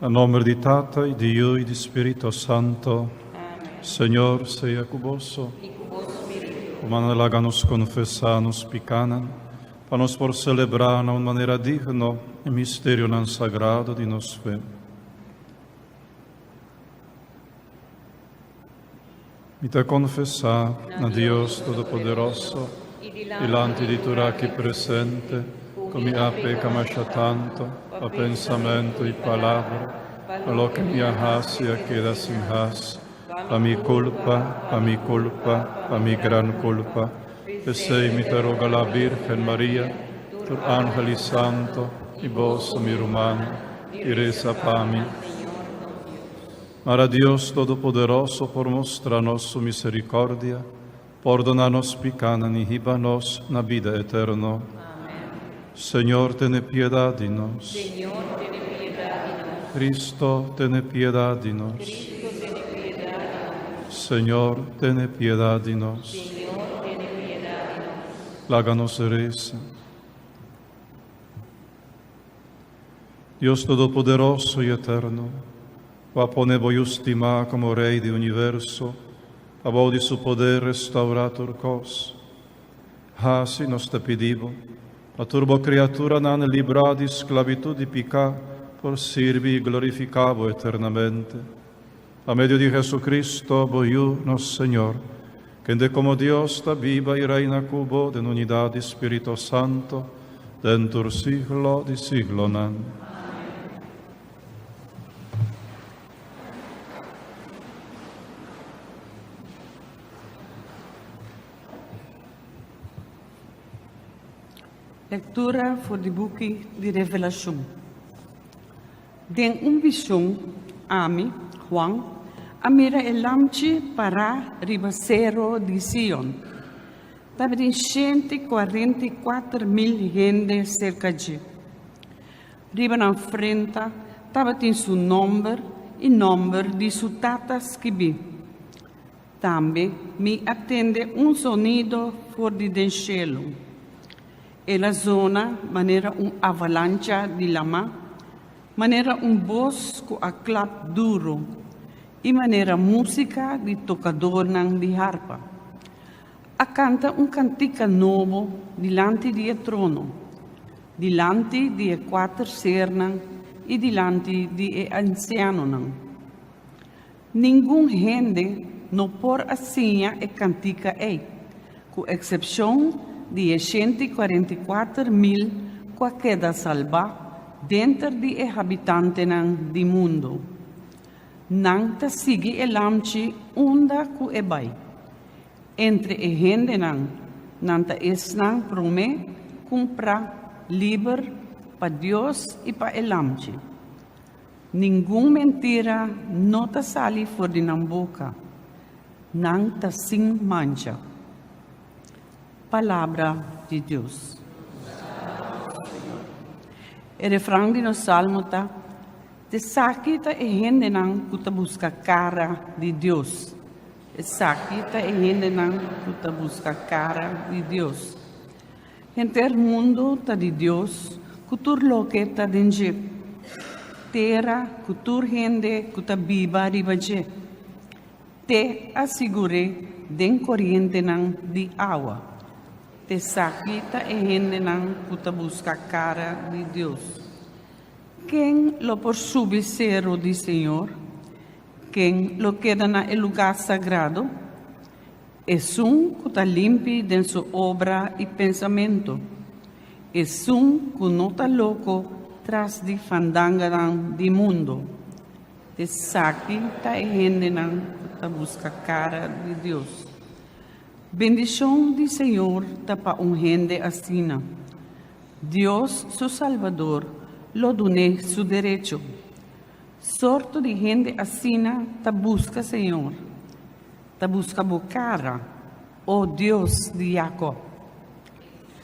Na nomber di Tata y di Yu y di Spirito Santo. Amen. Señor sea cu boso. Y cu bo spiritu. Rumannan laga nos confesa nos picanan, pa nos por celebra na un manera digno e misterionan sagrado di nos fe. Mi ta confesa na Dios Todopoderoso, dilanti di tur aki presente, cu mi a peca masha tanto, pa pensamento y palabra, pa loke mi a haci a keda sin haci, pa mi culpa, pa mi culpa, pa mi gran culpa. P'esey mi ta roga la Virgen Maria, tur angel y santo, y boso, mi rumannan, y reza pa mi. Mara Dios Todopoderoso por mustra nos su misericordia, pordona nos picanan y hiba nos na bida eterno. Señor, tene piedad di nos. Señor, tene piedad di nos. Cristo, tene piedad di nos. Cristo, tene piedad di nos. Señor, tene piedad di nos. Señor, tene piedad di nos. Laga nos reza. Dios Todopoderoso y Eterno, cu a pone bo Yu stimá como Rey di universo, pa bou di su poder restaurá tur cos. Haci, nos ta pidi bo, pa tur bo criaturanan librá di sclavitud di picá por sirbi y glorificá bo eternamente. Pa medio di Jesucristo, bo Yu, nos Señor, kende como Dios ta biba y reina cu bo den unidad di Spirito Santo, den tur siglo di siglonan. Lectura for di buki di Revelacion. Den un vision, ami, Juan, a mira e Lamchi pará riba sero di Sion. Tabatin 144.000 hende serka dje. Riba nan frenta tabatin su nòmber i nòmber di su Tata skibí. Tambe mi a tende un zonido for di den shelu. El a zona manera un avalancha di lama, manera un bos ku a klap duru i manera músika di tokadornan di harpa. A kanta un kantika nobo dilanti di e trono, dilanti di e kuater sernan i dilanti di e ansianonan. Ningun hende no por a siña e kantika ei, ku eksepshon di e 144.000 ku a keda salbá denter di e habitantenan di mundu. Nan ta sigui e Lamchi unda ku e bai. Entre e hendenan, nan ta esnan promé kumprá liber pa Dios i pa e Lamchi. Ningun mentira no ta sali for di nan boka, nan ta sin mancha. Palabra di Dios. E refran di nos salmo ta, Esaki ta e hendenan ku ta buska kara di Dios. Esaki ta e hendenan ku ta buska kara di Dios. Henter mundu ta di Dios ku tur loke ta den dje, tera ku tur hende ku ta biba riba dje. Te a sigur'é den korientenan di awa. T'esaki ta e hendenan ku ta buska kara di Dios. Ken lo por subi seru di Señor? Ken lo keda na e lugá sagrado? Esun ku ta limpi den su obra i pensamentu, esun ku no ta loko tras di fandanganan di mundu. Esaki ta e hendenan ku ta buska kara di Dios. Bendishon di Señor ta pa un hende asina. Dios, su Salbador, lo dun'é su derecho. Sorto di hende asina ta buska Señor. Ta buska bo kara, o Dios di Jakòb.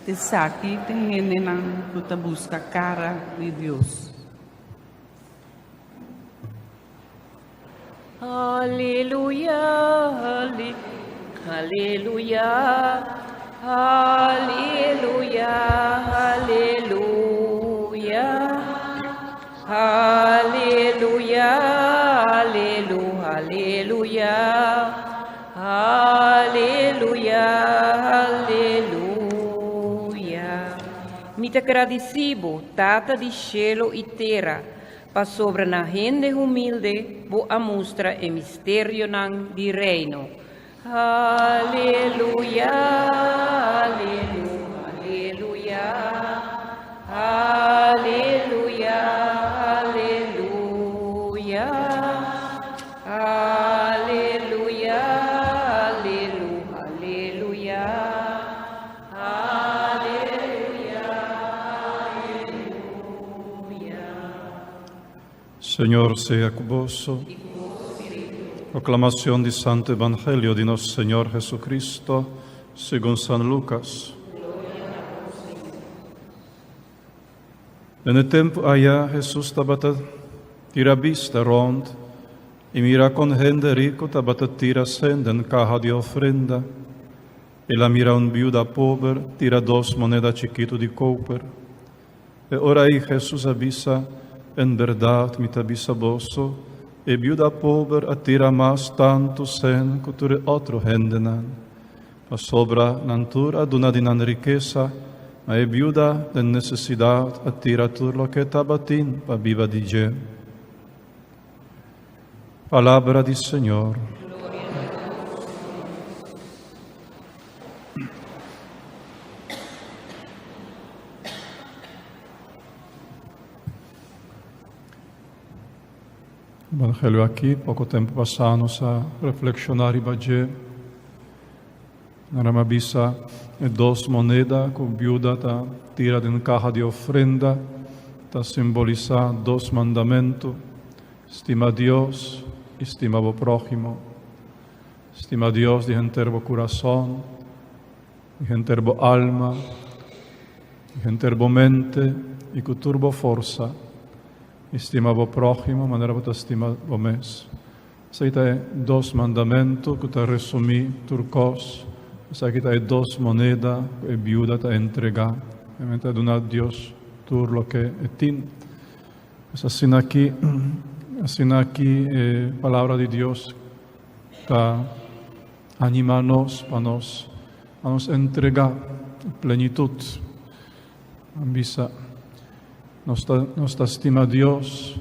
Esaki ta hendenan ku ta buska kara di Dios. Aleluya, aleluya, aleluya, aleluya. Aleluya, alelu, aleluya, aleluya, aleluya. Mi ta gradisí bo, Tata di shelu i tera, pasobra na hende humilde bo a mustra e misterionan di Reino. Aleluya, alelu, aleluya, aleluya, aleluya, aleluya, alelu, aleluya, aleluya, aleluya. Señor sea ku boso. Proclamación di Santo Evangelio di nos Señor Jesucristo, segun San Lucas. Den e tempu aya Hesus tabata tira bista rond i mira kon hende riku tabata tira sen den kaha di ofrenda. El a mira un biuda pober tira dos moneda chikitu di koper. E ora ei Hesus a bisa, En bèrdat mi ta bisa boso, e biuda pober a tira mas tantu sen ku tur e otro hendenan. Pasobra nan tur a duna di nan rikesa, ma e biuda den nesesidat a tira tur loke e tabatin pa biba di dje. Palabra di Señor. Evangelio aki, poko tempu pasá nos a reflekshoná riba dje. Nan a bisa e dos moneda ku biuda ta tira den kaha di ofrenda ta simbolisá dos mandamentu, stima Dios i stima bo próhimo. Stima Dios di henter bo kurason, di henter bo alma, di henter bo mente i ku tur bo forsa, i stima bo próhimo manera bo ta stima bo mes. Esaki ta e dos mandamentu ku ta resumí tur kos. Esaki ta e dos moneda ku e biuda ta entregá. E ta duna Dios tur loke e tin. Pues asina aki, asina aki e Palabra di Dios ta animá nos pa nos, pa nos entregá plenitut. A bisa, nos ta, nos ta stima Dios,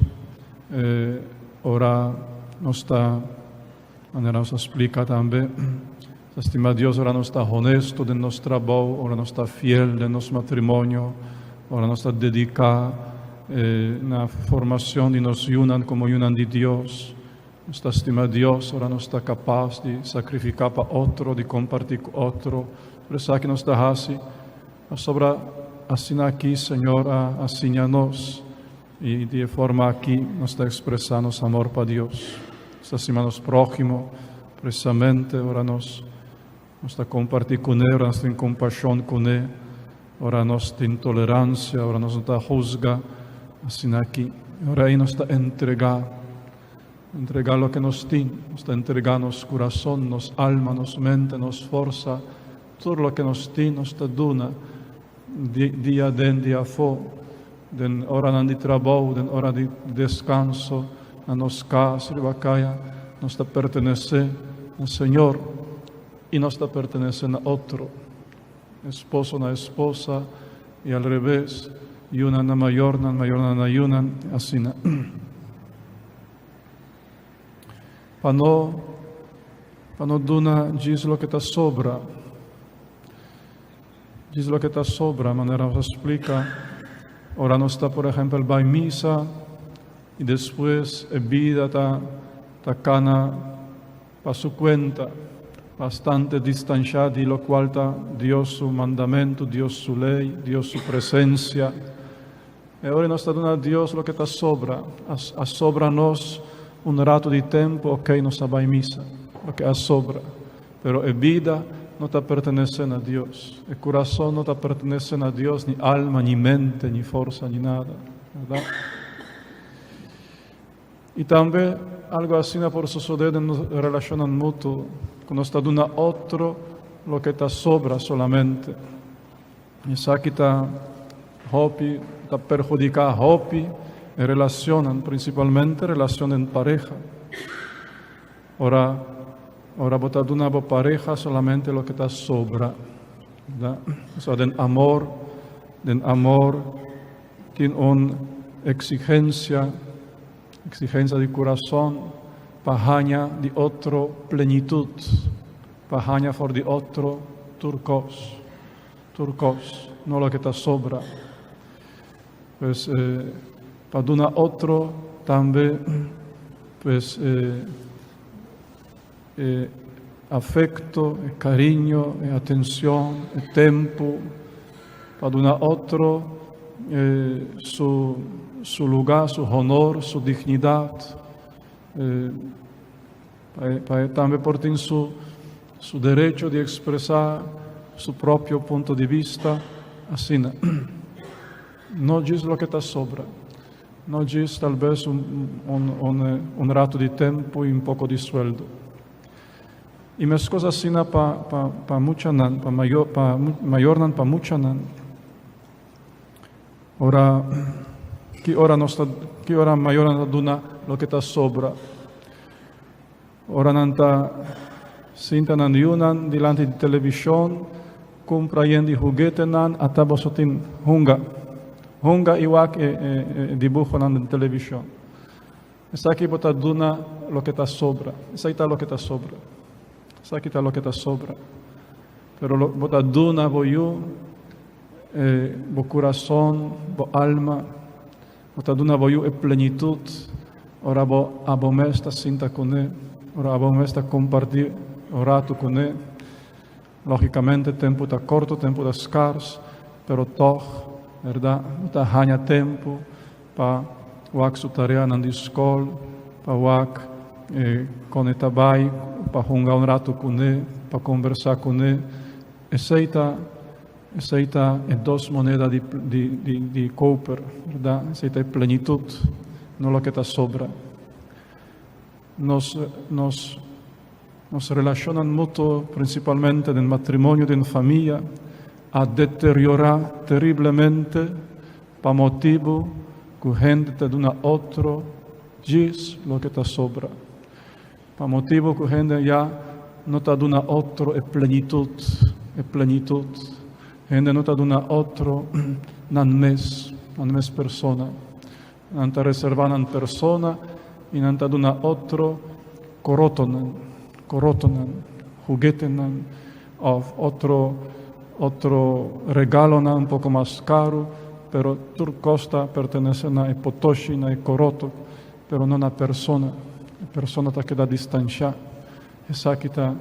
eh, ora nos ta, manera nos a splika tambe, ta stima Dios ora nos ta honesto den nos trabou, ora nos ta fiel den nos matrimonio, ora nos ta dediká eh, na formacion di nos yunan como yunan di Dios. Nos ta stima Dios ora nos ta kapas di sakrifiká pa otro, di kompartí ku otro. Tur esaki nos ta hasi pasobra asina aki Señor a siña nos i di e forma aki nos ta ekspresá nos amor pa Dios. Nos ta stima nos próhimo presamente ora nos nos ta kompartí kuné, ora nos tin kompashon kuné, ora nos tin toleransia, ora nos no ta husga. Asina aki ora ei nos ta entregá. Entregá loke nos tin. Nos ta entregá nos kurason, nos alma, nos mente, nos forsa. Tur loke nos tin nos ta duna dia aden, dia afó, den oranan di trabou, den ora di deskanso, na nos kas, riba kaya. Nos ta pertenesé na Señor i nos ta pertenesé na otro. Esposo na esposa i al revés, yunan na mayornan, mayornan na yunan, asina. Pa no, pa no duna djis loke ta sobra, djis loke ta sobra, manera nos a splika, ora nos ta por ehèmpel bai misa i despues e bida ta ta kana pa su kuenta, bastante distanshá di lokual ta Dios su mandamentu, Dios su lei, Dios su presensia. E ora nos ta duna Dios loke ta sobra, a sobra nos un rato di tempu, ok, nos a bai misa, loke a sobra. Pero e bida no ta pertenesé na Dios, e kurason no ta pertenesé na Dios, ni alma, ni mente, ni forsa, ni nada, bèrdat? I tambe algu asina por sosodé den nos relashonnan mutuo, ku nos ta duna otro loke ta sobra solamente. Esaki ta hopi, ta perhudiká hopi E relacionnan, principalmente relacion den pareha. Ora, ora bo ta duna bo pareha solamente loke ta sobra, berdad? So den amor, den amor tin un exigencia, exigencia di curason pa haña di otro plenitud, pa haña for di otro tur cos, tur cos, no loke ta sobra. Pues pa duna otro tambe pues e afecto, e cariño, e atencion, e tempo, pa duna otro su su lugar, su honor, su dignidad, pa e pa e tambe por tin su su derecho di expresa su propio punto di vista, asina. No djis loke ta sobra, no djis tal bes un un un un rato di tempo y un poco di sueldo. Y mescos asina pa pa pa muchanan, pa mayor pa mayornan pa muchanan. Ora ki ora nos ta ki ora mayornan ta duna loke ta sobra? Ora nan ta sinta nan yunan dilanti di televishon, kumpra yen di hugetenan, ata boso tin hunga. Hunga i wak e e dibuhonan den televishon. Esaki bo ta duna loke ta sobra. Esaki ta loke ta sobra. Esaki ta loke ta sobra. Pero lo bo ta duna bo yu e bo kurason, bo alma, bo ta duna bo yu e plenitut ora bo abo mes ta sinta kuné, ora abo mes ta kompartí un ratu kuné. Lógikamente tempu ta korto, tempu ta skars, pero tòg, bèrdat, bo ta haña tempu pa wak su tareanan di skol, pa wak kon e ta bai, pa hunga un ratu kuné, pa kombersá kuné. Esei ta, esei ta e dos moneda di di di di koper, bèrdat? Esei ta e plenitut, no loke ta sobra. Nos nos nos relashonnan mutuo, prinsipalmente den matrimonio, den famia, a deteriorá teriblemente pa motibu ku hende ta duna otro djis loke ta sobra. Pa motibu ku hende ya no ta duna otro e plenitut, e plenitut. Hende no ta duna otro nan mes, nan mes persona. Nan ta reservá nan persona i nan ta duna otro korotonan, korotonan, hugetenan òf otro otro regalonan un poko mas karu, pero tur kos ta pertenesé na e potoshi, na e koroto, pero no na persona. E persona ta keda distanshá. Esaki ta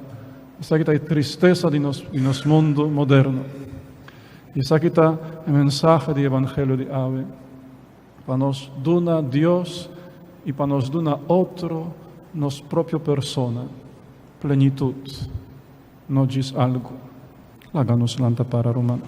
esaki ta e tristesa di nos di nos mundu moderno. I esaki ta e mensahe di evangelio di awe. Pa nos duna Dios i pa nos duna otro nos propio persona, plenitut, no djis algu. Laga nos lanta para, ruman.